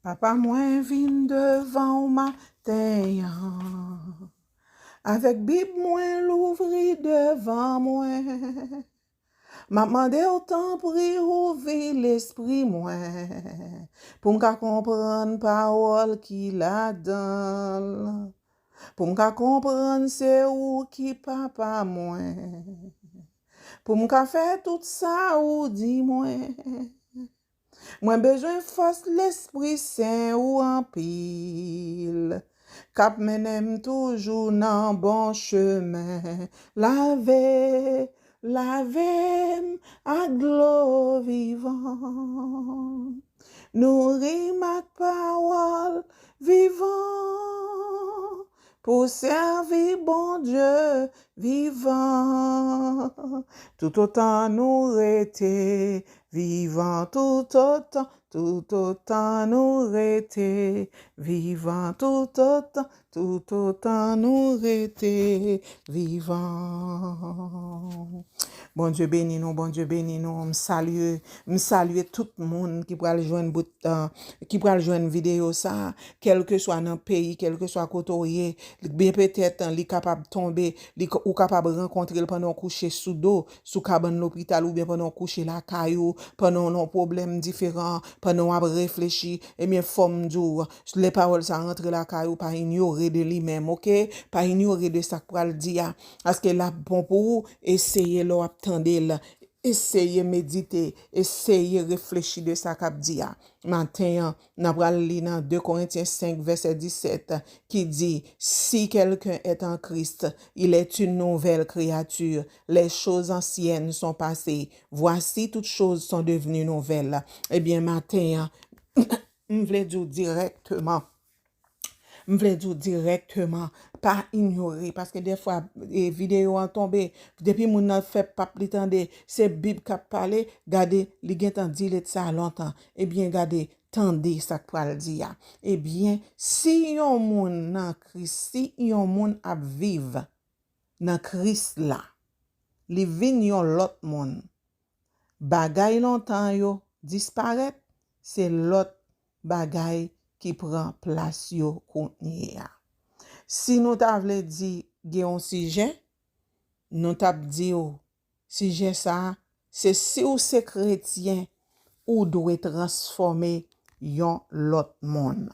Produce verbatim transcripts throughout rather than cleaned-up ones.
Papa mwen vin devan w maten an. Avèk Bib mwen louvri devan mwen. M ap mande w tanpri ouvri lespri mwen pou m ka konprann pawòl ki ladan l. Pou m ka konprann se ou ki papa mwen. Pou m ka fè tout sa ou di mwen. Mwen bezwen fòs Lespri Sen ou anpil, k ap mennen m toujou nan bon chemen. Lave, lave m ak dlo vivan. Nouri m ak pawòl vivan pou sèvi Bondye vivan. Toutotan nou rete vivan, toutotan, toutotan nou rete vivan, toutotan, toutotan nou rete vivan. Bondye beni nou, Bondye beni nou. M salye, m salye tout moun ki pral jwenn bout, uh, ki pral jwenn videyo sa, kèlkeswa nan peyi, kèlkeswa kote w ye. Byen petèt, li kapab tonbe, li, ou kapab rankontre l pandan w kouche sou do, sou kabann lopital, oubyen pandan w kouche lakay ou, pandan w nan yon pwoblèm diferan, pandan w ap reflechi. Ebyen, fò m di w, lè pawòl sa rantre lakay ou, pa inyore de li menm, oke? Pa inyore de sa k pral di a. Paske l ap bon pou ou, eseye lè w ap tande l. Eseye medite, eseye reflechi de sa k ap di a. Maten an, n a pral li nan de Korentyen senk, vèsè disèt, ki di, Si quelqu'un est en Christ, il est une nouvelle créature. Les choses anciennes sont passées. Voici, toutes choses sont devenues nouvelles. Ebyen, maten an, m vle di w dirèkteman, M vle di w dirèkteman, pa inyore, paske dèfwa, e, videyo an tonbe, depi moun nan fè pap li tande, se Bib k ap pale, gade, li gentan delete sa lontan. Ebyen, gade, tande sa k pral di a. Ebyen, si yon moun nan Kris, si yon moun ap viv nan Kris la, li vin yon lòt moun. Bagay lontan yo disparèt, se lòt bagay ki pran plas yo kounye a. Si nou ta vle di gen yon sijè, nou t ap di w, sijè sa a, se si w se kretyen, ou dwe transfòme yon lòt moun.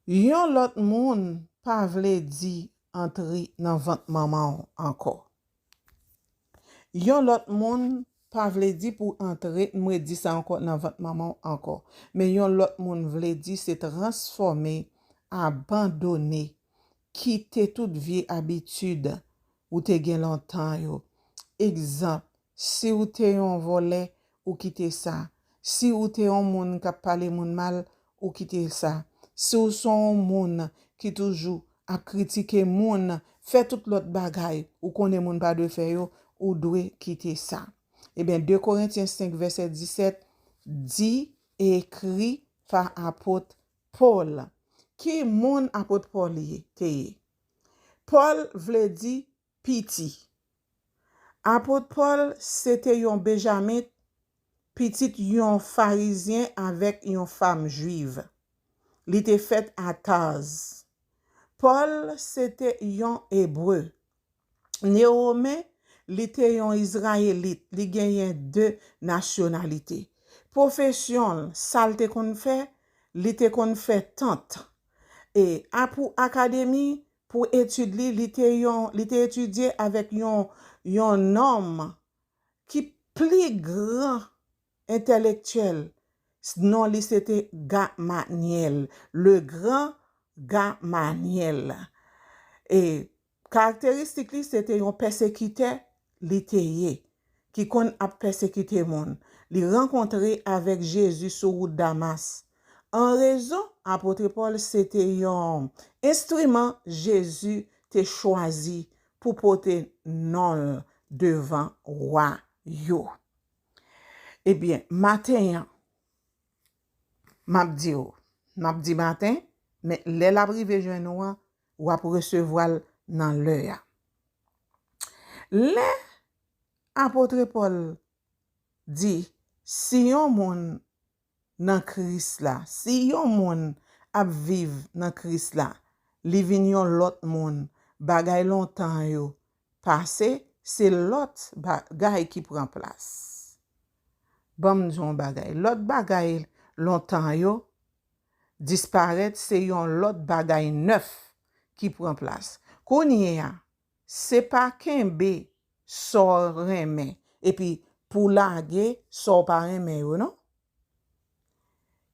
Yon lòt moun pa vle di antre nan vant manman w ankò. Yon lòt moun pa vle di pou antre, m redi sa ankò, nan vant manman w ankò. Men yon lòt moun vle di se transfòme, abandone, kite tout vye abitid ou te gen lontan yo. Egzanp, si w te yon vòlè, ou kite sa. Si w te yon moun k ap pale moun mal, ou kite sa. Si w se yon moun ki toujou ap kritike moun, fè tout lòt bagay ou konnen moun pa dwe fè yo, ou dwe kite sa. Ebyen, de Korentyen senk vèsè disèt di, ekri pa apot Pòl. Ki moun apot Pòl ye, te ye? Pòl vle di piti. Apot Pòl se te yon Benjamin, pitit yon Farizyen avèk yon fanm jwiv. Li te fèt a Taz. Pòl se te yon Ebre. Newomen, li te yon Izrayelit, li genyen de nasyonalite. Pwofesyon l, sa l te konn fè, li te konn fè tant. E a pou akademi, pou etid li, li te yon, li te etidye avèk yon, yon nonm ki pli gran entèlektyèl. Non li se te Gamanyèl, le grand Gamanyèl. E karakteristik li se te yon pèsekitè, li te ye, ki konn ap pèsekite moun. Li rankontre avèk Jezi sou wout Damas. An rezon, apot Pòl se te yon enstriman Jezi te chwazi pou pote non l devan wa yo. Ebyen, maten an, m ap di w, m ap di maten, men lè l ap rive jwenn ou an, w ap resevwa l nan lè a. Lè apot Pòl di, si yon moun nan Kris la. Si yon moun ap viv nan Kris la, li vin yon lòt moun, bagay lontan yo pase, se lòt bagay ki pran plas. Ban m di yon bagay, lòt bagay lontan yo disparèt, se yon lòt bagay nèf ki pran plas. Kounye a, se pa kenbe sa w renmen, epi pou lage sa w pa renmen yo, non.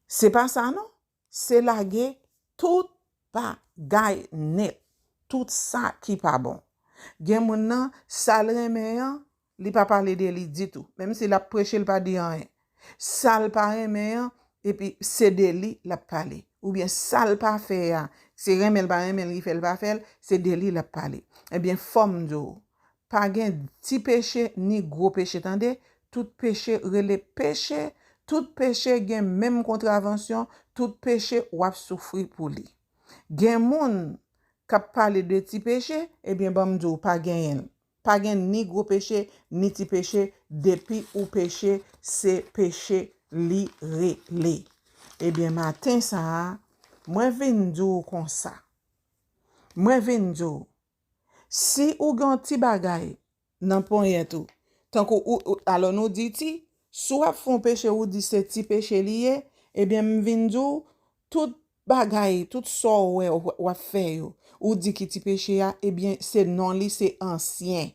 Se pa sa, non. Se lage tout bagay nèt, tout sa ki pa bon. Gen moun nan, sa l renmen an, li pa pale de li ditou. Menm si l ap preche, l pa di anyen. Sa l pa renmen an, epi se de li l ap pale. Oubyen sa l pa fè a, se renmen l pa renmen l ki fè l pa fè l, se de li l ap pale. Ebyen, fò m di w, pa gen ti peche ni gwo peche, tande. Tout peche rele peche. Tout peche gen menm kontravansyon. Tout peche w ap soufri pou li. Gen moun k ap pale de ti peche, ebyen, ban m di w, pa genyen l. Pa gen ni gwo peche, ni ti peche, depi ou peche, se peche li rele. Ebyen, maten sa a, mwen vin di w konsa. Mwen vin di w, si ou gen yon ti bagay nan ponyèt ou, tankou ou, ou, alò nou di ti, si w ap fè yon peche, ou di se ti peche li ye, ebyen, m vin di w, tout bagay, tout sa w wè w, w ap fè yo, ou di ki ti peche a, ebyen, se non li, se ansyen.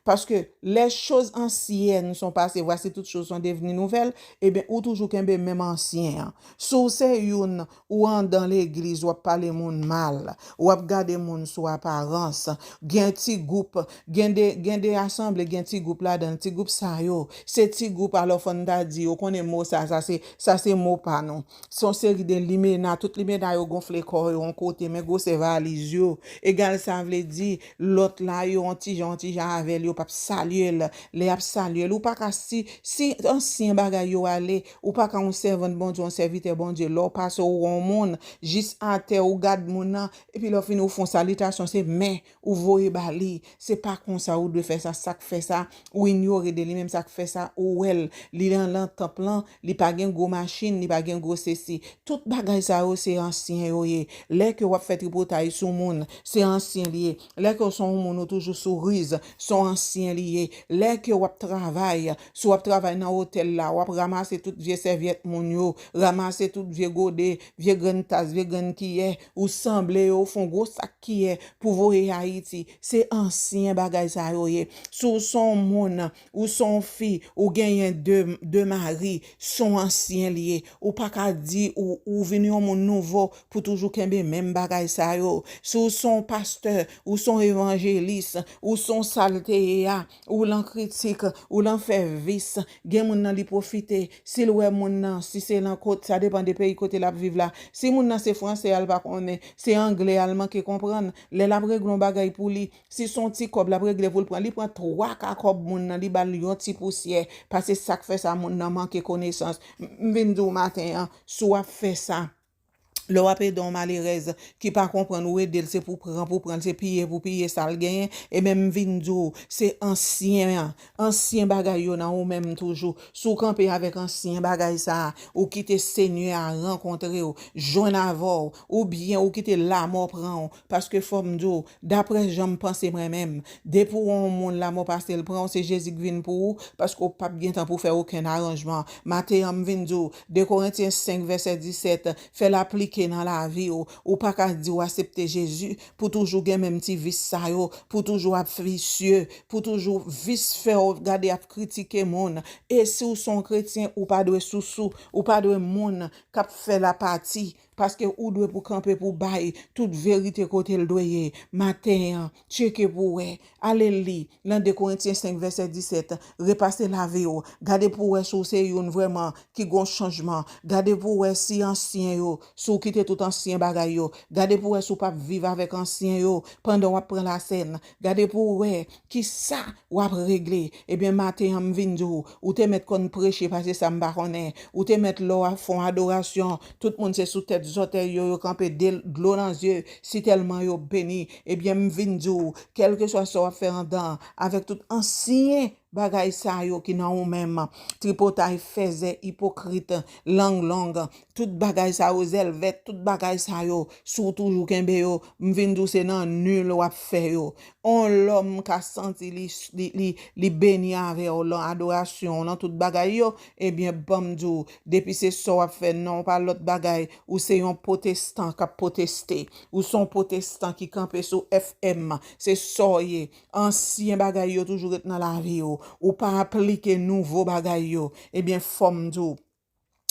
Paske les choses anciennes sont passées, voici toutes choses sont devenues nouvelles, ebyen, ou toujou kenbe menm ansyen an. Si w se youn, ou andan legliz, w ap pale moun mal, w ap gade moun sou aparans, gen ti gwoup, gen de, gen de asanble, gen ti gwoup ladan l, ti gwoup sa yo, se ti gwoup, alò fò n ta di, ou konnen mo sa, sa se, sa se mo pa nou. Se yon seri de limena, tout limena yo gonfle kò yo yon kote, men gwosè valiz yo egal, sa vle di, lòt la yo yon ti jan, yon ti jan avè l, yo p ap salye l. Lè y ap salye l, ou pa ka, si, si ansyen bagay yo ale, ou pa ka yon sèvant Bondye, yon sèvitè Bondye, lè w pase ou wè yon moun, jis atè, ou gad moun nan, epi lè w fini, ou fè yon salitasyon, se men ou voye ba li. Se pa konsa ou dwe fè sa, sa k fè sa, ou inyore de li, menm sa k fè sa, ou wè l, li nan, nan tanp lan, li pa gen gwo machin, li pa gen gwo sesi. Tout bagay sa yo, se ansyen yo ye. Lè ke w ap fè tripotay sou moun, se ansyen li ye. Lè ke w se yon moun, ou toujou sou riz, se yon ansyen li ye. Lè ke w ap travay, si w ap travay nan otèl la, w ap ranmase tout vye sèvyèt moun yo, ranmase tout vye gode, vye grenn tas, vye grenn kiyè, ou sanble yo, ou fè yon gwo sak kiyè pou voye Ayiti. Se ansyen bagay sa yo ye. Si w se yon moun, ou se yon fi, ou genyen de, de mari, se yon ansyen li ye. Ou pa ka di ou, ou vin yon moun nouvo pou toujou kenbe menm bagay sa yo. Si w se yon pastè, ou se yon evanjelis, ou se yon sa l te ye a, ou lan kritik, ou lan fè vis, gen moun nan li pwofite, si l wè moun nan, si se lan kot, sa depann de peyi kote l ap viv la. Si moun nan se fransè a l pa konnen, se anglè a l manke konprann, lè l ap regle yon bagay pou li, si se yon ti kòb l ap regle pou l pran, li pran twa ka kòb moun nan, li ba l yon ti pousyè, paske sa k fè sa moun nan manke konesans. M, m vin di w maten an, si w ap fè sa, lè w ap ede yon malerèz ki pa konprann, ou ede l, se pou pran, pou pran, se piye, pou piye sa l genyen, ebyen, m vin di w, se ansyen an, ansyen bagay yo nan ou menm toujou. Si w kanpe avèk ansyen bagay sa a, ou kite Senyè a rankontre w, jwenn avè w, oubyen ou kite lanmò pran w, paske fò m di w, daprè jan m panse mwen menm, depi w yon moun lanmò pase l pran w, se Jezi k vin pou ou, paske w p ap gen tan pou fè okenn aranjman. Maten an, m vin di w, de Korentyen senk vèsè disèt, fè l aplike nan lavi w. Ou pa ka di w aksepte Jezi pou toujou gen menm ti vis sa yo, pou toujou ap visye, pou toujou vis fè w gade ap kritike moun. E si w se yon kretyen, ou pa dwe sousou, ou pa dwe moun k ap fè lapati, paske ou dwe pou kanpe pou bay tout verite kote l dwe ye. Maten an, tcheke pou wè. Ale li nan de Korentyen senk vèsè disèt, repase lavi w, gade pou wè si w se youn vrèman ki gon chanjman, gade pou wè si ansyen yo, si w kite tout ansyen bagay yo, gade pou wè si w p ap viv avèk ansyen yo pandan w ap pran lasèn, gade pou wè kisa w ap regle. Ebyen, maten an, m vin di w, ou te mèt konn preche, paske sa m pa konnen, ou te mèt lè w ap fè yon adorasyon, tout moun se sou tèt zòtèy yo, yo kanpe de, dlo nan zye, si tèlman yo beni. Ebyen, m vin di w, kèlkeswa sa w ap fè andan, avèk tout ansyen bagay sa yo ki nan ou menm, tripotay, fèzè, ipokrit, lang long, tout bagay sa yo, zèl vèt, tout bagay sa yo, si w toujou kenbe yo, m vin di w se nan nil w ap fè yo. On lòm ka santi li, li, li, li beni avè w lan adorasyon w lan tout bagay yo, ebyen, ban m di w, depi se sa w ap fè, non, pa lòt bagay, ou se yon pwotestan k ap pwoteste. Ou se yon pwotestan ki kanpe sou F M. Se sa w ye. Ansyen bagay yo toujou ret nan lavi w. Ou pa aplike nouvo bagay yo. Ebyen, fò m di w,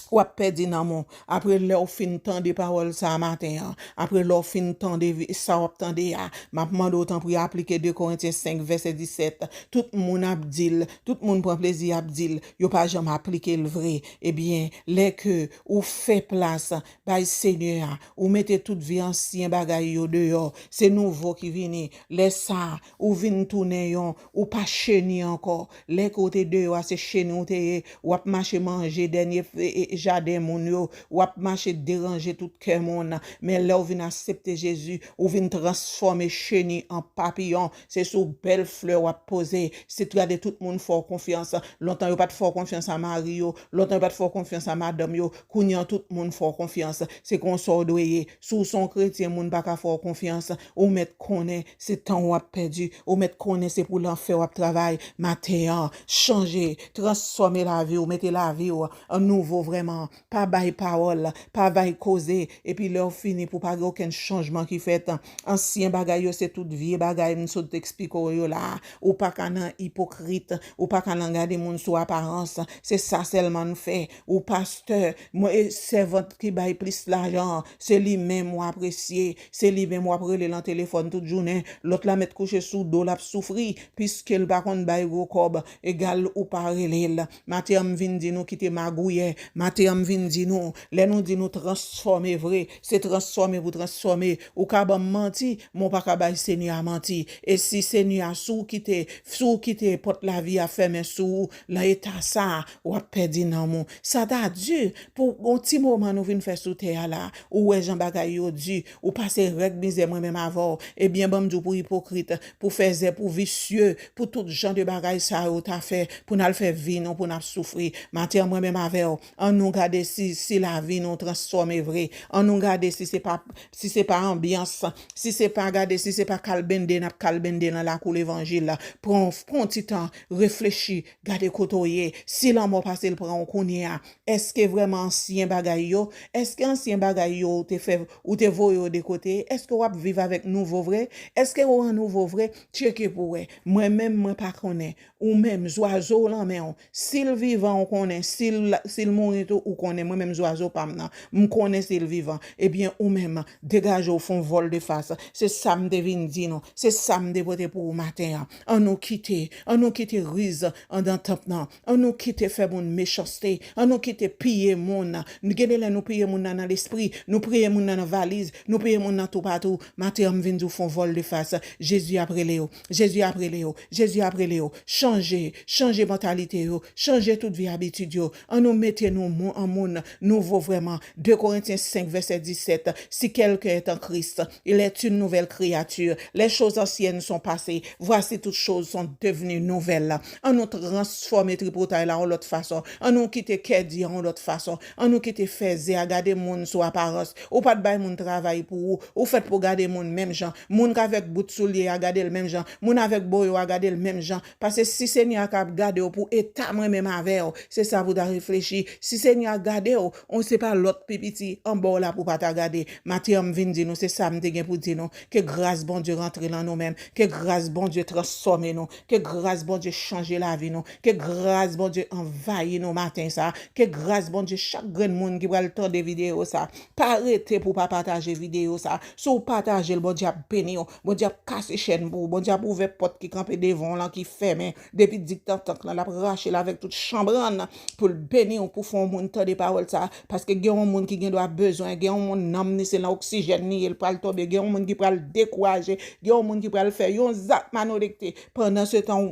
w ap pèdi nanm ou. Apre lè w fin tande pawòl sa a maten an, apre lè w fin tande vi- sa w ap tande a, m ap mande w tanpri aplike de Korentyen senk vèsè disèt. Tout moun ap di l, tout moun pran plezi ap di l, yo pa janm aplike l vre. Ebyen, lè ke ou fè plas bay Senyè a, ou mete tout vye ansyen bagay yo deyò, se nouvo ki vini. Lè sa a, ou vin tounen yon, ou pa cheni ankò. Lè ke w te deyò a, se cheni w te ye. W ap mache manje dènye f- e- e- jaden moun yo. W ap mache deranje tout kè moun. Men lè w vin aksepte Jezi, ou vin transfòme cheni an papiyon. Se sou bèl flè w ap poze. Se gade tout moun fè w konfyans. Lontan yo pa t fè w konfyans a mari yo. Lontan yo pa t fè w konfyans a madanm yo. Kounye a tout moun fè w konfyans. Se konsa w dwe ye. Si w se yon kretyen, moun pa ka fè w konfyans. Ou mèt konnen se tan w ap pèdi. Ou mèt konnen se pou lanfè w ap travay. Maten an, chanje, transfòme lavi w, mete lavi w an nouvo vrèman. Pa bay pawòl, pa bay koze, epi lè w fini pou pa gen okenn chanjman ki fèt. Ansyen bagay yo se tout vye bagay m sot eksplike w yo la. Ou pa ka nan ipokrit, ou pa ka nan gade moun sou aparans. Se sa sèlman n fè. Ou pastè, mwen, e sèvant ki bay plis lajan, se li menm w apresye, se li menm w ap rele nan telefòn tout jounen. Lòt la mèt kouche sou do l ap soufri, piske l pa konn bay gwo kòb, egal ou pa rele l. Maten an m vin di nou kite magouyè. Maten an m vin di nou, lè nou di nou transfòme vre, se transfòme pou transfòme. Ou ka ban m manti, men w pa ka bay Senyè a manti. E si Senyè a, si w kite, si w kite pòt lavi a fèmen sou ou, nan eta sa a, w ap pèdi nanm ou. Sa ta di pou yon ti moman nou vin fè sou tè a la, ou wè jan bagay yo di, ou pase règ mizè mwen menm avè w. Ebyen, ban m di w pou ipokrit, pou fèzè, pou visye, pou tout jan de bagay sa yo ta fè, pou n al fè vi nou, pou n ap soufri. Maten an, mwen menm avè w, an nou gade si, si lavi nou transfòme vre. An nou gade si se pa, si se pa anbyans, si se pa gade, si se pa kalbende, n ap kalbende nan lakou levanjil la. Pran, pran yon ti tan, reflechi, gade kote w ye. Si lanmò pase l pran w kounye a, èske vrèman ansyen bagay yo, èske ansyen bagay yo ou te fè, ou te voye yo de kote, èske w ap viv avèk nouvo vre? Èske ou an nouvo vre? Tcheke pou wè. Mwen menm, mwen pa konnen. Ou menm, zwazo w nan men w, si l vivan, ou konnen. Si l, si l mouri tou, ou konnen. Mwen menm, zwazo pa m nan, m konnen si l vivan. Ebyen, ou menm, degaje w, fè yon vòl de fas. Se sa m te vin di nou. Se sa m te pote pou ou maten an. An nou kite, an nou kite riz anndan tanp nan. An nou kite fè moun mechanste. An nou kite piye moun. Gen de lè nou piye moun nan nan lespri, nou piye moun nan nan valiz, nou piye moun nan toupatou. Maten an, m vin di w fè yon vòl de fas. Jezi ap rele w. Jezi ap rele w. Jezi ap rele w. Chanje, chanje mantalite yo. Chanje tout vye abitid yo. An nou mete nou mou- an moun nouvo vrèman. De Korentyen senk vèsè disèt, si quelqu'un est en Christ, il est une nouvelle créature. Les choses anciennes sont passées. Voici toutes choses sont devenues nouvelles. An nou transfòme tripotay la yon lòt fason. An nou kite kè di an yon lòt fason. An nou kite fèzè a gade moun sou aparans. Ou pa t bay moun travay pou ou. Ou fèt pou gade moun menm jan. Moun k avèk bout soulye a gade l menm jan. Moun avèk boyo a gade l menm jan. Paske si Senyè a ka ap gade w pou eta mwen menm avè w, se sa pou w ta reflechi. Si Senyè a gade w, on se pa lòt pi piti anba w la pou w pa ta gade. Maten an, m vin di nou, se sa m te gen pou di nou. Ke gras Bondye rantre nan nou menm. Ke gras Bondye transfòme nou. Ke gras Bondye chanje lavi nou. Ke gras Bondye anvayi nou maten sa. Ke gras Bondye, chak grenn moun ki pral tande videyo sa, pa rete pou w pa pataje videyo sa. Si w pataje l, Bondye ap beni w. Bondye ap kase chèn pou ou. Bondye ap ouvè pòt ki kanpe devan w lan ki fèmen depi diktantan lan. L ap rache l avèk tout chanbrann pou l beni w, pou fè yon moun tande pawòl sa. Paske gen yon moun ki gen dwa bezwen, gen yon moun nanm ni se nan oksijèn li ye, l pral tonbe. Gen yon moun ki pral dekouraje. Gen yon moun ki pral fè yon zak manolekte. Pandan se tan,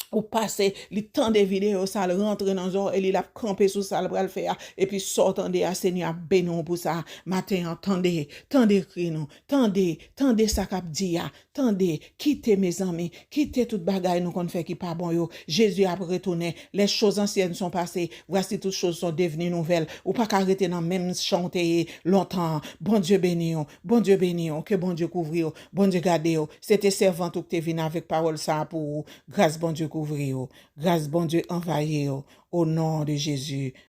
ou ou pase, li tande videyo sa, l rantre nan zòrèy li, l ap kanpe sou sa l pral fè a, epi sa w tande a, Senyè ap beni w pou sa. Maten an, tande, tande kri nou, tande, tande sa k ap di a, tande, kite, mezanmi, kite tout bagay nou konn fè ki pa bon yo. Jezi ap retounen. Les choses anciennes sont passées, voici toutes choses sont devenues nouvelles. Ou pa ka rete nan menm jan w te ye lontan an. Bondye beni w, Bondye beni w, ke Bondye kouvri w, Bondye gade w. Se te sèvant ou ki te vin avèk pawòl sa a pou ou. Gras Bondye kouvri w. Gras Bondye anvayi w. Au nom de Jésus.